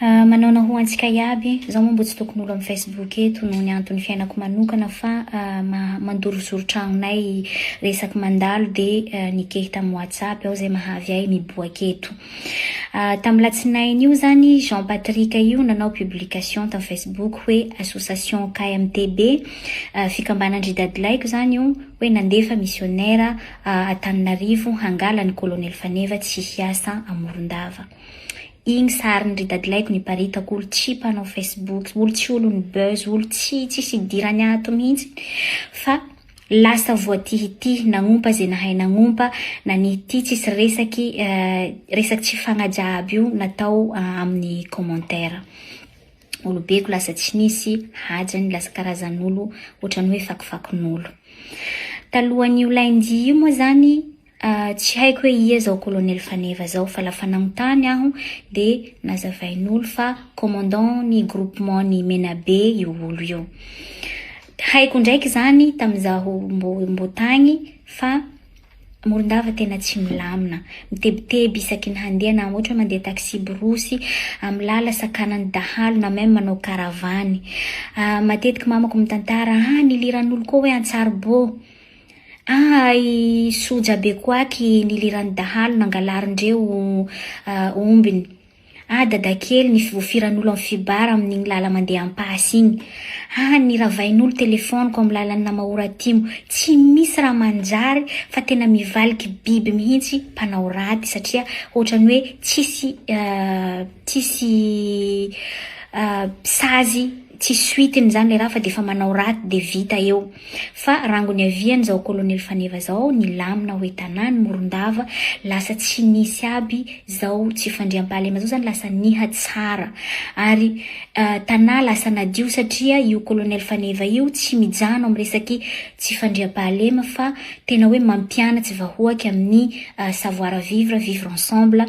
Manaona ho antsika iaby, zaho moa mbo tsy tokon'olo amin'ny Facebook eto noho ny antony fiainako manokana fa mandorozoro tragnonay resaky mandalo de nikehy tamin'ny WhatsApp ao zay mahavy ahy miboaky eto. Tamin'ny latsinainy io zany Jean Patrick io nanao publication tamin'ny Facebook hoe association KMTB, fikambanan-dry Dadilaiko zany io, hoe nandefa missionnaire Antananarivo hangala ny Colonel Faneva tsy hiasa a Morondava. Igny sariny ry dadilaiko niparitaka olo tsy mpanao facebook, olo tsy olon'ny buzz, olo tsy tsisy idirany ato mihitsy fa lasa voatihitihy nagnompa ze nahay nagnompa, nanihitihy tsisy resaky resaky tsy fagnaja aby io natao amin'ny commentaire. Olobeko lasa tsy nisy hajany, lasa karazan'olo ohatran'ny hoe fakifakin'olo. Talohan'io lundi io moa zany Tsy haiko hoe ia zao colonel Faneva zao fa lafa nagnontany aho de nazavain'olo fa commandant ny groupement ny Menabe io olo io. Haiko ndraiky zany tamizaho mbo mbo tagny fa Morondava tena tsy milamina. Mitebiteby isaky ny handeha na ohatra hoe mandeha taxi borosy amy lala sakanan'ny dahalo na meme manao caravane. Matetiky mamako mitantara ah niliran'olo koa hoe Antsaribo. Ah i soja be koaky niliran'ny dahalo nangalarindreo ombiny. Ah dadakely voafiran'olo amin'ny fibara amin'igny lala mandeha ampasy igny. Ah niravain'olo telefaoniko amin'ny lalan'i Namahora Atimo. Tsy misy raha manjary fa tena mivaliky biby mihitsy mpanao raty satria ohatran'ny hoe tsisy tsisy sazy, tsisy suite-ny zany le raha fa defa manao raty de vita eo. Fa rangony aviany zao colonel Faneva zao nilamina hoe tanàny Morondava lasa tsy nisy aby zao tsy fandriampahalema zao zany lasa niha tsara ary tanà lasa nadio satria io colonel Faneva io tsy mijano am resaky tsy fandriampahalema fa tena hoe mampianatsy vahoaky amin'ny savoir vivre, vivre ensemble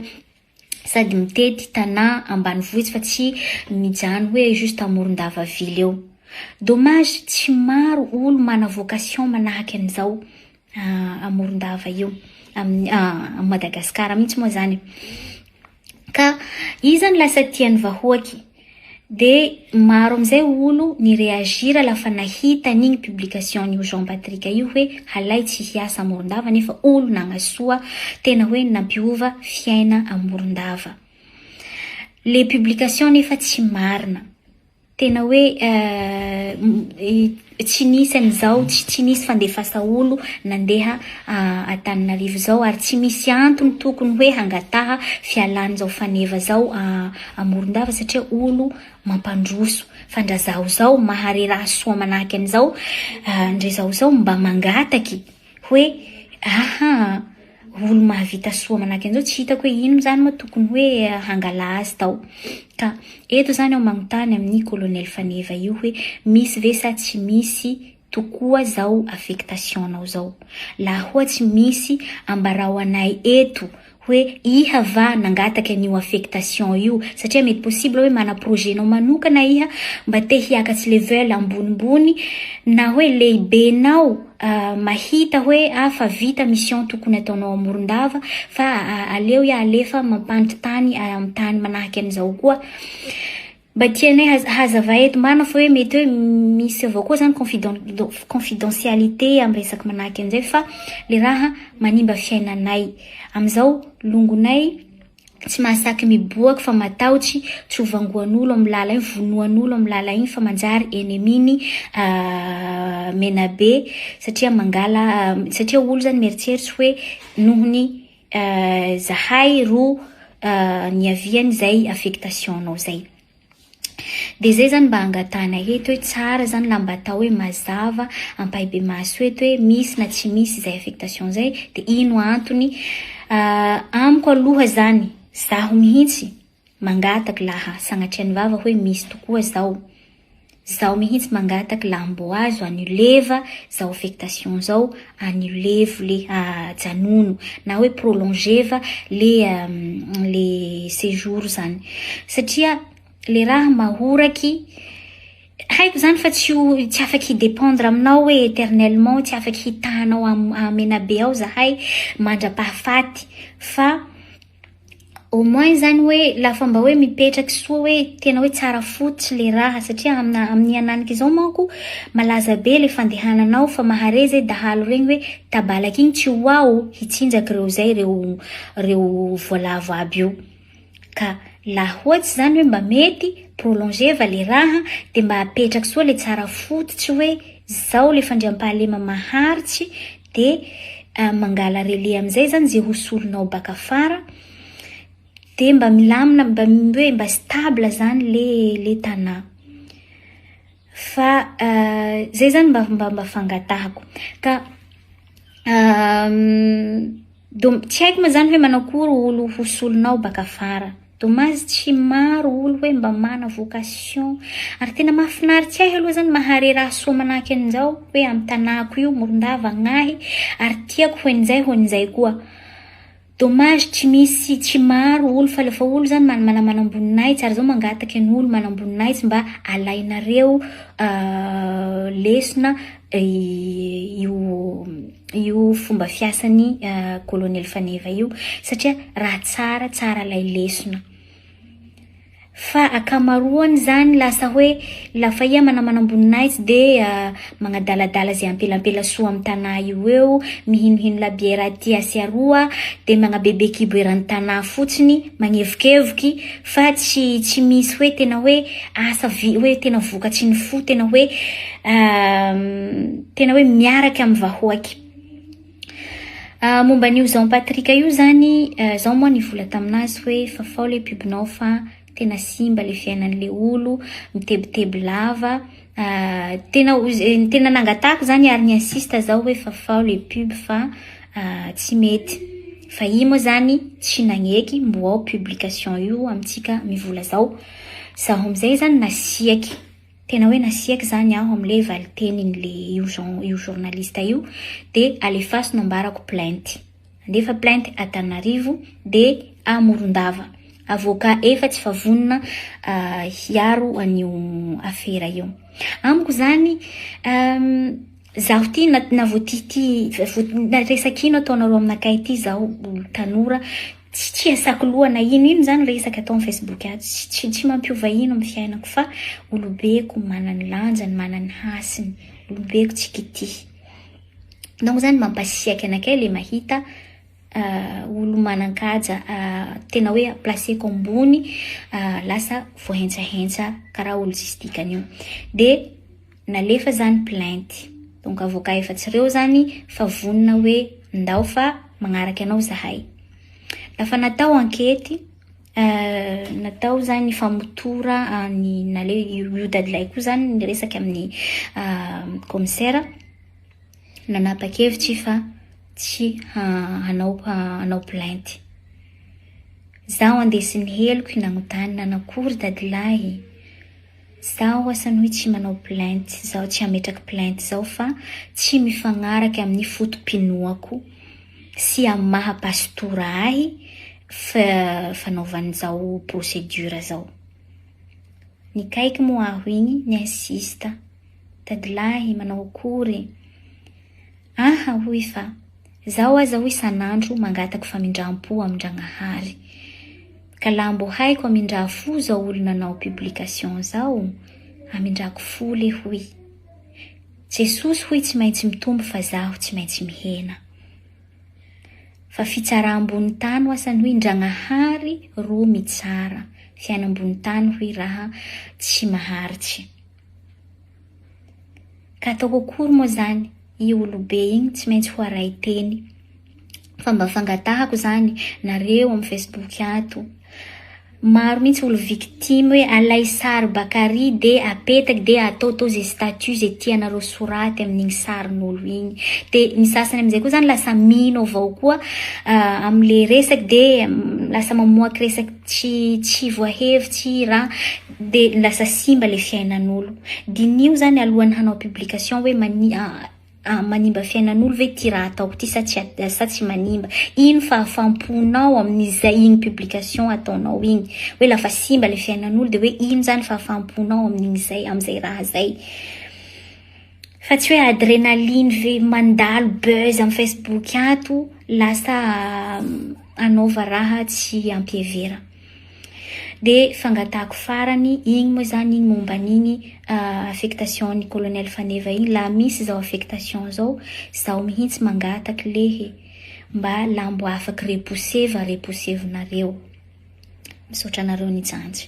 sady mitety tanà ambanivohitsy fa tsy mijano hoe juste à Morondava ville eo. Dommage tsy maro olo mana vocation manahaky an'izao à Morondava io, amin'ny à Madagascar mihitsy moa zany. Ka i zany lasa tian'ny vahoaky de maro amizay olo ni-réagir lafa nahita an'igny publication-n'io Jean Patrick io hoe halay tsy hiasa à Morondava nefa olo nagnasoa tena hoe nampiova fiaina à Morondava. Le publication nefa tsy marina. Tena hoe tsy nisy an'izao, tsy nisy fandefasa olo nandeha Antananarivo zao ary tsy misy antony tokony hoe hangataha fialan'izao Faneva zao a Morondava satria olo mampandroso. Fa ndra zaho zao mahare raha soa manahaky an'izao, ndre zaho zao mba mangataky hoe aha olo mahavita soa manahaky an'izao tsy hitako hoe ino zany moa tokony hoe hangala azy tao. Ka eto zany aho magnontany amin'ny colonel Faneva io hoe misy ve sa tsy misy tokoa zao affectation-nao zao. Laha hoa tsy misy ambarao anay eto hoe iha va nangataky an'io affectation io satria mety possible hoe mana projet-nao manokana iha mba te hiakatsy level ambonimbony na hoe lehibenao mahita hoe ah fa vita mission tokony ataonao a Morondava fa aleo iha alefa mampandry tany amin'ny tany manahaky an'izao koa. Mba tianay hazava eto marina fa hoe mety hoe misy avao koa zany confidentialité amin'ny resaky manahaky an'izay fa le raha manimba fiainanay. Amizao longonay tsy mahasaky miboaky fa matahotsy tsy ho vangoan'olo amin'ny lala igny, vonoan'olo amin'ny lala igny fa manjary ennemi-ny Menabe satria mangala satria olo zany mieritseritsy hoe nohony zahay ro niaviany zay affectation-nao zay. De zay zany mba angatahana eto hoe tsara zany laha mba atao hoe mazava ampahibemaso eto hoe misy na tsy misy zay affectation zay de ino antony. Amiko aloha zany zaho mihitsy mangataky laha sagnatria vava hoe misy tokoa zao. Zaho mihitsy mangataky laha mbô azo annuleva zao affectation zao, annulevo le ajanono na hoe prolongeva le séjour zany satria le raha mahoraky haiko zany fa tsy ho tsy afaky hidépendre aminao hoe éternellement, tsy afaky hitanao a Menabe ao zahay mandra-pahafaty fa Au moins zany hoe lafa mba hoe mipetraky soa hoe tena hoe tsara fototsy le raha satria amina amin'ny ananiky izao manko malaza be le fandehananao fa mahare zay dahalo regny hoe tabalaky igny tsy ho ao hitsinjaky reo zay reo reo voalavo aby io. Ka laha ohatsy zany hoe mba mety prolongeva le raha de mba apetraky soa le tsara fototsy hoe zao le fandriampahalema maharitsy de mangala relais amizay zany ze ho solonao baka afara de mba milamina mba hoe mba stable zany le le tanà. Fa zay zany mba mba mba fangatahako. Ka do tsy haiko moa zany hoe manao akory olo ho solonao baka afara. Dommage tsy maro olo hoe mba mana vocation. Ary tena mahafinaritsy ahy aloha zany mahare raha soa manahaky an'izao hoe amy tanàko io Morondava agnahy ary tiako ho an'izay ho an'izay koa. Dommage tsy misy tsy maro olo fa lafa olo zany mana mana manam-boninahitsy ary zao mangataky an'olo manam-boninahitsy mba alainareo lesona io io fomba fiasan'ny colonel Faneva io satria raha tsara tsara alay lesona. Fa akamaroany zany lasa hoe lafa iha mana manam-boninahitsy de magnadaladala ze ampelampela soa amy tanà io eo, mihinohino labiera aty asy aroa, de magnabebe kibo eran'ny tanà fotsiny, magnevokevoky fa tsy tsy misy hoe tena hoe asa vi hoe tena vokatry ny fo tena hoe tena hoe miaraky amy vahoaky. Momba an'io Jean Patrick io zany, zaho moa nivola taminazy hoe fafao le pubnao fa tena simba le fiainan'le olo, mitebiteby lava. Tena tena nangatahako zany ary ni-insiste zaho hoe fafao le pub fa tsy mety. Fa i moa zany tsy nagneky mbo ao publication io amitsika mivola zao. Zaho amizay zany nasiaky. Tena hoe nasiaky zany aho amle valitenin'le io Jean io journaliste io de alefaso nambarako plainte. Andefa plainte Antananarivo de a Morondava. Avocat efa tsy fa vonona hiaro an'io afera io. Amiko zany zaho ty na na vao ty ty na resaky ino ataonareo aminakay ty zaho olo tanora tsy tsy asako loha na ino ino zany resaky atao amy Facebook ato tsy tsy tsy mampiova ino amy fiainako fa olobeko mana ny lanjany mana ny hasiny olobeko tsy kitihy. Donc zany mampasiaky anakay le mahita olo manan-kaja tena hoe placeko ambony lasa voahentsahentsa karaha olo tsisy dikany io. De nalefa zany plainte. Donc avocat efatsy reo zany fa vonona hoe ndao fa magnaraky anao zahay. Lafa natao enquête natao zany famotora ny nale io dadilahy koa zany niresaky amin'ny commissaire nanapa-kevitsy fa tsy hanao hanao plainte. Zaho andesin'ny heloky nagnontany nanakory dadilahy. Zaho asany hoe tsy manao plainte, zaho tsy hametraky plainte zao fa tsy mifagnaraky amin'ny foto-pinoako sy amy maha pastora ahy fa fanaovan'izao procédure zao. Nikaiky moa aho igny ni-insiste. Dadilahy manao akory? Aha hoy fa zaho aza hoy isan'andro mangataky famindram-po amin-dragnahary. Ka laha mbo haiko hamindra fo zao olo nanao publication zao, hamindrako fo le hoy. Jesosy hoy tsy maintsy mitombo fa zaho tsy maintsy mihena. Fa fitsarà ambony tany ho asany hoy ndragnahary ro mitsara. Fiaina ambony tany hoy raha tsy maharitsy. Ka ataoko akory moa zany i olobe igny tsy maintsy ho aray teny. Fa mba fangatahako zany nareo amy Facebook ato. Maro mihitsy olo victime hoe alay sary bakary de apetaky de ataotao ze statut ze tianareo soraty amin'igny sarin'olo igny. De ny sasany amizay koa zany lasa mino avao koa amle resaky de lasa mamoaky resaky tsy tsy voahevitsy raha de lasa simba le fiainan'olo. Dinio zany alohan'ny hanao publication hoe mani- manimba fiainan'olo ve ty raha ataoko ty sa tsy sa tsy manimba. Ino fahafaham-ponao amin'izay igny publication ataonao igny. Hoe lafa simba le fiainan'olo de hoe ino zany fahafaham-ponao amin'igny zay amizay raha zay. Fa tsy hoe adrénaline ve mandalo buzz amy Facebook ato lasa. anaova raha tsy ampihevera. De fangatahako farany, igny moa zany igny momba an'igny affectation ny colonel Faneva igny, laha misy zao affectation zao, zaho mihitsy mangataky lehy mba la mbo afaky repousseva repoussevinareo. Misaotra anareo nijanjy.